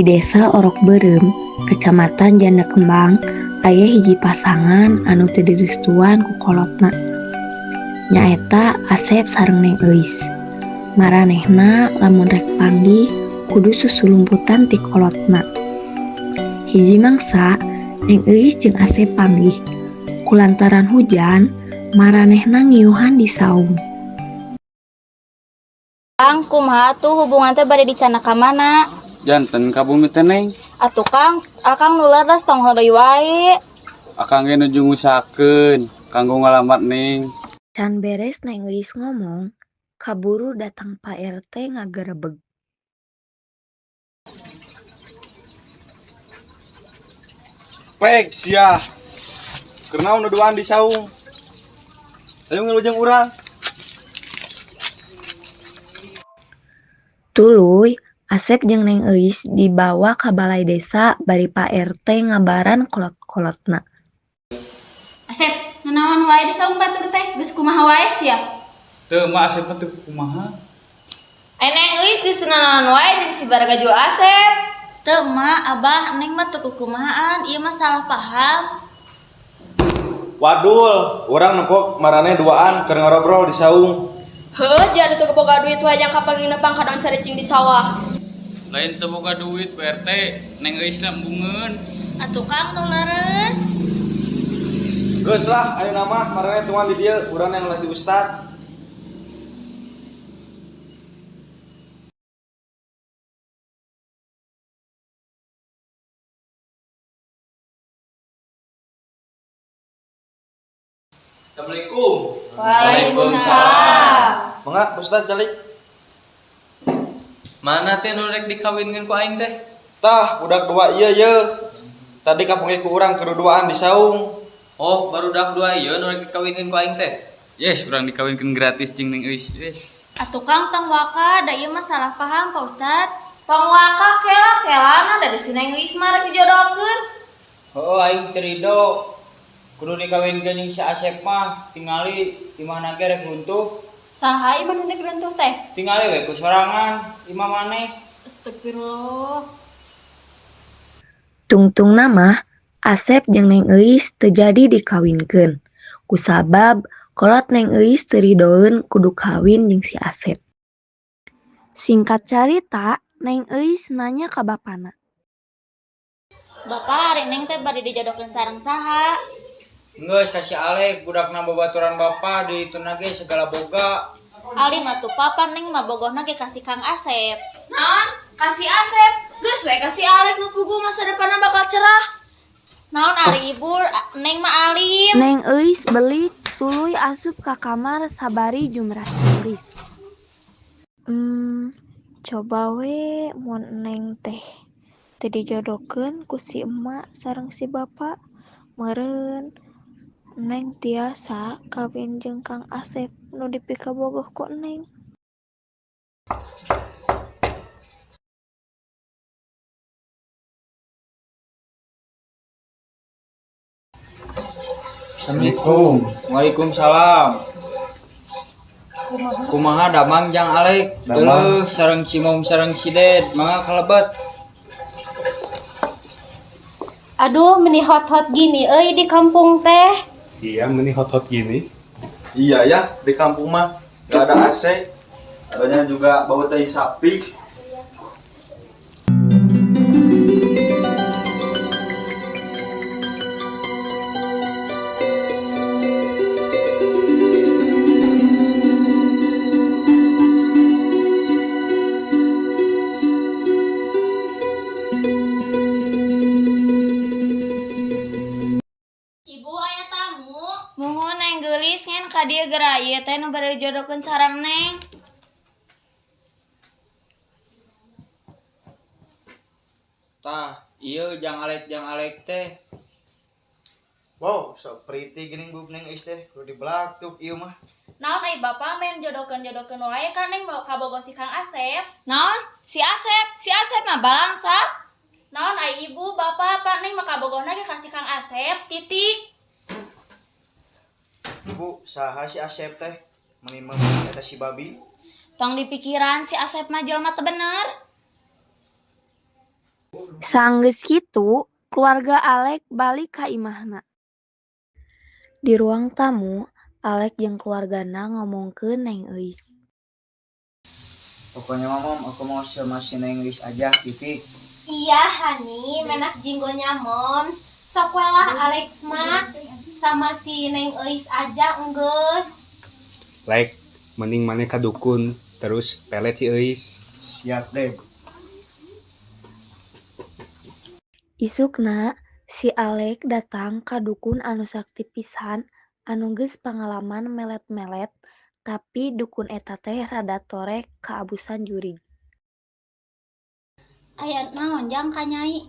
Desa Orok Beureum, Kecamatan Janda Kembang, aya hiji pasangan anu teu direstuan ku kolotna. Nyaeta Asep sareng Neng Euis. Maranehna lamun rek panggih kudu susulumputan ti kolotna. Hiji mangsa, Neng Euis jeung Asep panggih. Kulantaran hujan, maranehna ngiuhan di saung. Kang, kumaha tuh hubungan teh bade dicandak ka mana? Janten ka bumi teh, Neng. Atuh Kang, akang nu leres tong heureuy wae. Akang ge nuju ngusahakeun kanggo ngalamar Neng. Can beres Neng Euis ngomong, kaburu datang Pak RT ngagerebeg. Pek sia. Keur naon duduan di saung? Ayo ngilu jeung urang. Tuluy, Asep jeung Neng Euis dibawa ka balai desa bari Pak RT ngabaran kolot-kolotna. Asep, nanaon wae di saung batur teh? Geus kumaha wae sia? Teu mah Asep mah teu kumaha. Ai Neng Euis geus nanaon wae jeung si Baragajul Asep. Teu emak, abah, neng mah teu kukumahaan, ieu mah salah paham. Wadul, urang nempok maraneh duaan keur ngarobrol di saung. Heuh, jadi teu boga duit wae jang kapanggih nepang ka daun caricing di sawah. Lain teu boga duit Pak RT, Neng Euis na embungeun. Atuh Kang nu leres. Geus lah, ayeuna mah maraneh tuan di dieu, urang yang si ustad. Assalamualaikum. Waalaikumsalam. Mangga Ustad calik. Mana teh nu rek dikawinkeun ku aing teh? Tah, budak dua ieu ye. Tadi kapanggih ku urang keur duaan di saung. Oh, barudak dua ieu nu rek dikawinkeun ku aing teh. Yes, urang dikawinkeun gratis jeung Neng Euis. Yes. Atuh Kang tong waka, da ieu mah salah paham Pak Ustad. Tong waka kela kelana dari si Neng Euis mah rek dijodohkeun. Heuh, aing teu rido. Kudu dikawinkeun jeung si Asep mah, tingali imahna ge rek runtuh. Saha imah nu rek runtuh teh? Tingali we ku sorangan imah maneh. Astagfirullah. Tungtungna mah, Asep jeung Neng Euis teu jadi dikawinkeun. Kusabab kolot Neng Euis teu ridoeun kudu kawin jeung si Asep. Singkat carita, Neng Euis nanya ka bapana. Bapak, ari neng teh bade dijodohkeun sareng saha? Geus ka si Alek, budakna babaturan bapa di dituna ge segala boga. Alim atuh papa, neng mah bogohna ge ka si Kang Asep. Naon? Ka si Asep. Geus we ka si Alek nu puguh masa depanna bakal cerah. Naon ari ibu, neng mah alim. Neng Euis belik tuluy asup ka kamar sabari jumrah ceulis. Coba we mun neng teh teu dijodohkeun ku si emak sareng si bapa, meureun neng tiasa kawin jeung Kang Asep nu dipikabogoh ku neng. Assalamualaikum. Waalaikumsalam. Kumaha damang jang Alek? Damang. Teueuh sareng si Mom sareng si Ded, mangga kalebet. Aduh, meni hot-hot gini euy di kampung teh. Iya, meni hot-hot gini. Iya ya, di kampung mah gak ada AC. Adanya juga bau tai sapi. Ibu aya tamu. Muhun Neng geulis ngen ka dieu geura ieu teh nu bade dijodohkeun sareng Neng. Tah, ieu jang Alek teh. Wow, so pretty geuning bub Neng Euis teh. Kudu dibelak tuh ieu mah. Naon ai bapak main jodohkeun-jodohkeun wae ka neng mau kabogoh si Kang Asep. Naon? Si Asep, si Asep mah balangsak. Naon ai ibu, bapak, pak neng mah kabogohna ge ka si Kang Asep, titik. Ibu, saha si Asep teh? Meni mah eta si babi. Tong dipikiran si Asep mah jelema teu bener. Sanggeus kitu, keluarga Alek balik ka imahna. Di ruang tamu, Alek jeung keluargana ngomongkeun Neng Euis. Pokoknya mah, Mom, aku mau sama si Neng Euis aja, titik. Iya, Hani, menak jinggonya Moms. Sok we lah Alex mah sama si Neng Euis aja enggeus. Lek, mending maneh ka dukun terus pelet si Euis. Siap deh. Isukna, si Alek datang ka dukun anu sakti pisan anu geus pangalaman melet-melet, tapi dukun eta teh rada torek kaabusan jurig. Aya naon Jang ka Nyai?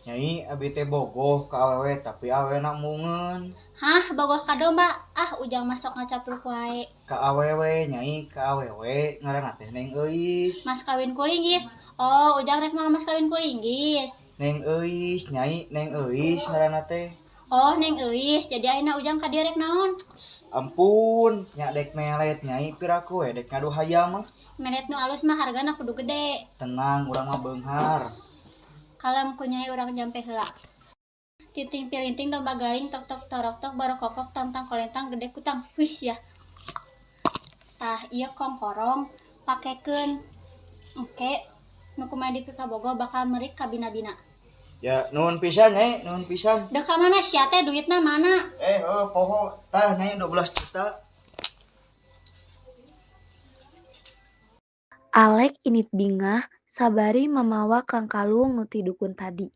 Nyai, abi teh bogoh ka awewe tapi awewena embungeun. Hah, bogoh ka domba? Ah, Ujang masuk ngacapruk wae. Ka awewe, Nyai, ka awewe ngaranna teh Neng Euis. Mas kawin ku linggis. Oh, Ujang rek mah mas kawin ku linggis. Neng Euis, Nyai, Neng Euis ngaranna teh. Oh, Neng Euis. Jadi ayeuna Ujang ka dieu rek naon? Ampun, nya dek melet Nyai, piraku we dek ngadu hayam mah. Melet nu alus mah hargana kudu gede. Tenang, urang mah beunghar. Kalem ku Nyai urang jampe heula. Tinting pilinting domba garing tok tok torok tok barokokok tantang kolentang gede kutang. Wih ya. Tah ieu kongkorong pakekeun engke nu kumaha dipikabogoh bakal merik ka bina-bina. Ya, nuhun pisan Nyai, nuhun pisan. Dek ka mana sia teh duitna mana? Oh, poho tah Nyai 12 juta. Alek init bingah sabari mamawa kangkalung nu ti dukun tadi.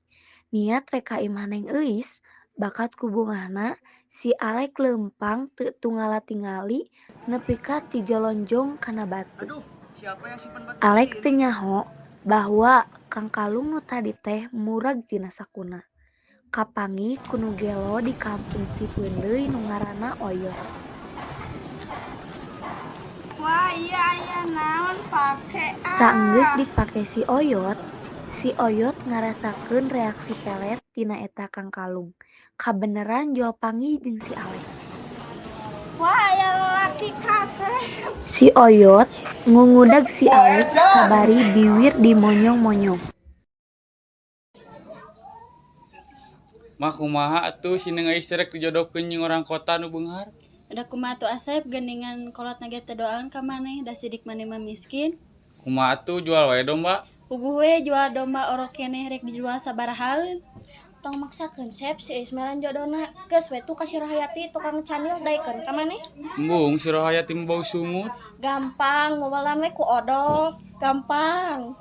Niat rek ka imah Neng Euis, bakat ku bungahna si Alek leumpang teu tungala tingali nepi ka tijolonjong kana batu. Aduh, siapa yang simpen batu Alek sini? Teu nyaho bahwa kangkalung nu tadi teh murag tina sakuna. Kapanggih ku nu gelo di kampung Cipeundeuy nu ngaranna Oyot. Wah, iya aya naon pake ah. Saenggeus dipake si Oyot ngarasakeun reaksi pelet tina eta kangkalung. Kabeneran jol panggih jeung si Alek. Wah, aya lalaki kasep. Si Oyot ngungudag si Alek sabari biwir dimonyong-monyong. Mah kumaha atuh si Neng Euis rek dijodohkeun jeung orang kota nu beunghar? Da kumaha atuh Asep geuningan kolotna ge teu doaeun ka maneh, da sidik maneh mah miskin. Kumaha atuh jual wae domba? Puguh we jual domba orok keneh rek dijual sabarahaeun. Tong maksakeun Sep si Euis melan jodona. Geus we tuh ka si Rohayati tukang canil daekeun ka maneh. Embung si Rohayati mah bau sungut. Gampang mobalan we ku odol, gampang.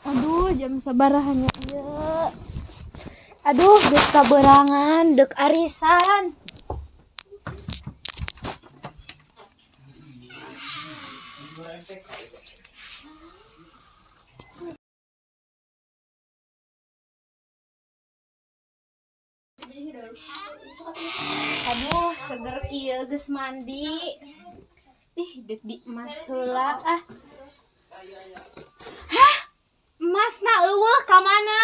Aduh, jam sabaraha nya ieu? Aduh, geus kaberangan deuk arisan. Aduh, seger kieu geus mandi. Ih, deuk di emas heula ah. Hah? Emasna eueuh ka mana?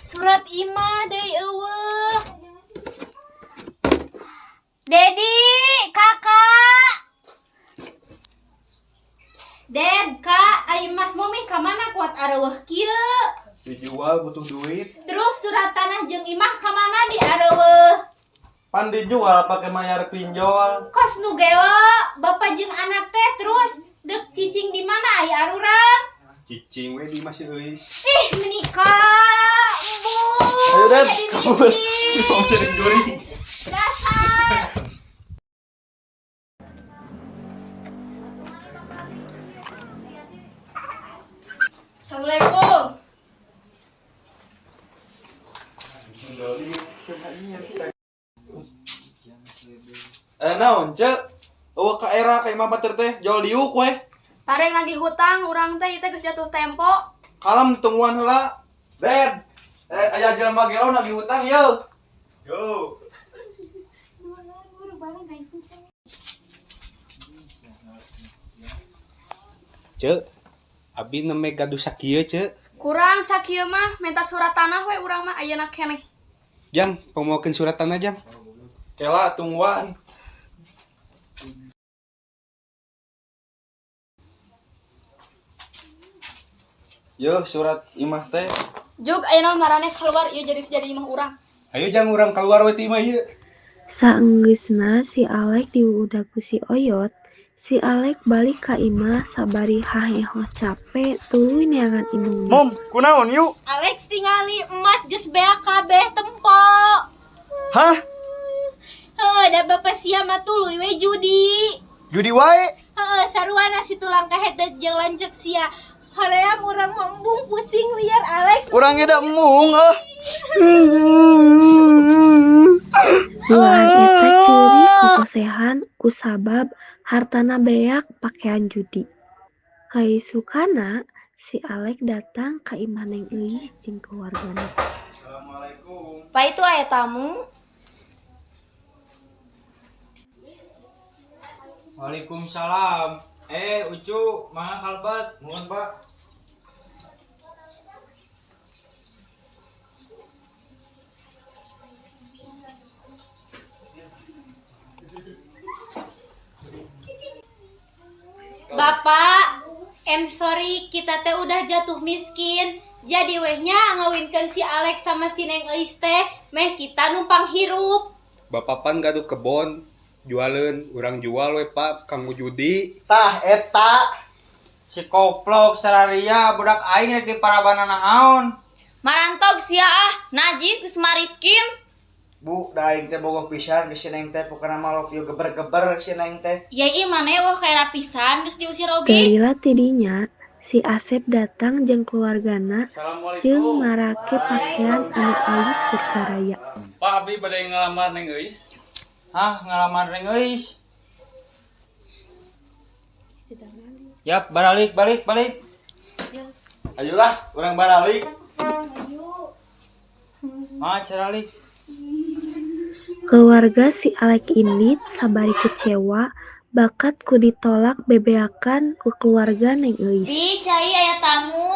Surat imah deui eueuh. Dedi, kakak. Ded, kak, ai emas mami ka mana kuat areueuh kieu? Dijual butuh duit. Terus surat tanah jeung imah ka mana di areueuh? Pan dijual pakai mayar pinjol. Kos nu gelo, bapak jeung anak teh terus dek cicing di mana ai arurang? Cicing we di masih Euis. Ih, menikah. Embung. Ayo Ded, jadi kabur. miskin. Si Om jadi jurig. Dasar. Assalamualaikum. Naon, Cek? Eueuh ka era ka imah batur teh jual diuk we. Tareng nagih hutang urang teh ieu teh geus jatuh tempo. Kalem tungguan heula. Ded. Aya jelema gelo nagih hutang yeuh. Yo. Cek, abi nembe gaduh sakieu, Cek. Kurang sakieu mah minta surat tanah we urang mah ayeuna keneh. Jang, pangmawakeun surat tanah, Jang. Kela tungguan. Yo surat imah teh. Jug ayeuna maraneh keluar ieu jadi jadi imah urang. Ayo Jang urang keluar we ti imah ieu. Saenggeusna si Alek diuudag ku si Oyot, si Alek balik ka imah sabari haheho cape tuluy neangan indungna. Mom, kunaon yuk? Alex tingali emas geus beak kabeh tempo. Hah? Heuh, da bapak sia mah tuluy we judi. Judi wae. Heeh, saruana si tulang kahet jeung lanceuk sia. Hoream urang mah embung pusing liar Alex. Urang ge da embung ah. Duaan eta ceurik kokosehan kusabab hartana beak pakean judi. Kaisukana si Alek datang ka imah Neng Euis jeung keluargana. Assalamualaikum. Pak itu aya tamu. Waalaikumsalam. Ucu, mangga kalbat. Nuhun, Pak. Bapak, I'm sorry, kita teh udah jatuh miskin. Jadi wehnya ngawinkeun si Alex sama si Neng Euis teh, meh kita numpang hirup. Bapak pan gaduh kebon, jualeun, urang jual we Pak kanggo judi. Tah eta. Si koplok sararia budak aing rek diparabanana naon. Marantog sia ah, najis geus mariskin. Bu, da aing teh bogoh pisan ke si Neng teh pokona mah lok ieu geber-geber si Neng teh. Ya ieu maneh wah kayak rapisan geus diusir oge. Teu lila tidinya, si Asep datang jeung keluargana jeung marake pakean anu alus tur karaya. Pak abdi bade ngalamar Neng Euis. Hah, ngalamar Neng Euis. Yap, baralik balik balik. Ayolah, urang baralik. Ah, caralik. Keluarga si Alek indit sabari kecewa bakat ku ditolak bebeakan ku keluarga Neng Euis. Bi, cai aya tamu.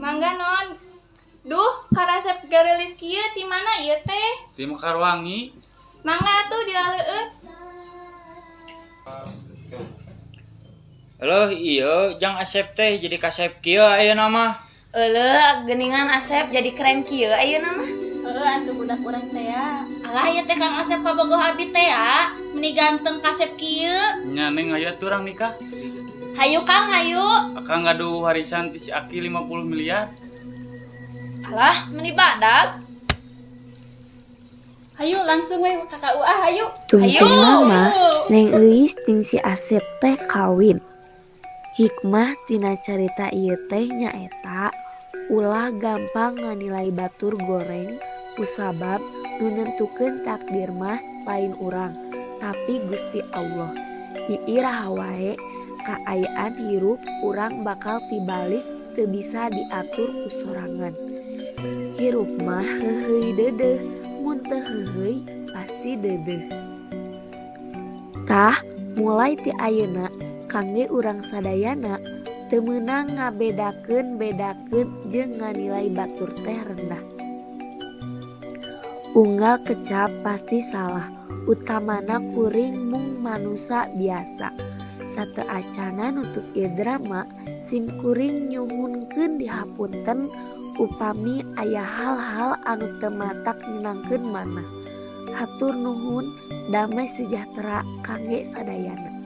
Mangga non. Duh, karasep garelis kieu ti mana ieu teh? Ti Mekarwangi. Mangga atuh dilaleueut. Leuh ieu jang Asep teh jadi kasep kieu ayeuna mah. Euleuh, geuningan Asep jadi keren kieu ayeuna mah. Heuh, atuh budak urang teh ya. Alah ieu teh Kang Asep kabogoh abi teh ya. Meni ganteng kasep kieu. Nya Neng aya tuh urang nikah. Hayu Kang, hayu. Akang gaduh warisan ti si Aki 50 miliar. Alah, meni badag. Hayu langsung we ka KUA hayu. Tungtungna mah Neng Euis jeung si Asep teh kawin. Hikmah tina carita ieu teh nyaeta ulah gampang nganilai batur goreng kusabab nu nentukeun takdir mah lain urang tapi Gusti Allah. Iiraha wae kaayaan hirup urang bakal tibalik teu bisa diatur ku sorangan. Hirup mah heuheuy deudeuh, mun teu heuheuy pasti deudeuh. Tah, mulai ti ayeuna kangge urang sadayana teu meunang ngabedakeun-bedakeun jeung nganilai batur teh rendah. Unggal kecap pasti salah, utamana kuring mung manusa biasa. Sateu acana nutup ieu drama, sim kuring nyuhunkeun dihapunten upami aya hal-hal anu teu matak nyenangkeun manah. Hatur nuhun, damai sejahtera kangge sadayana.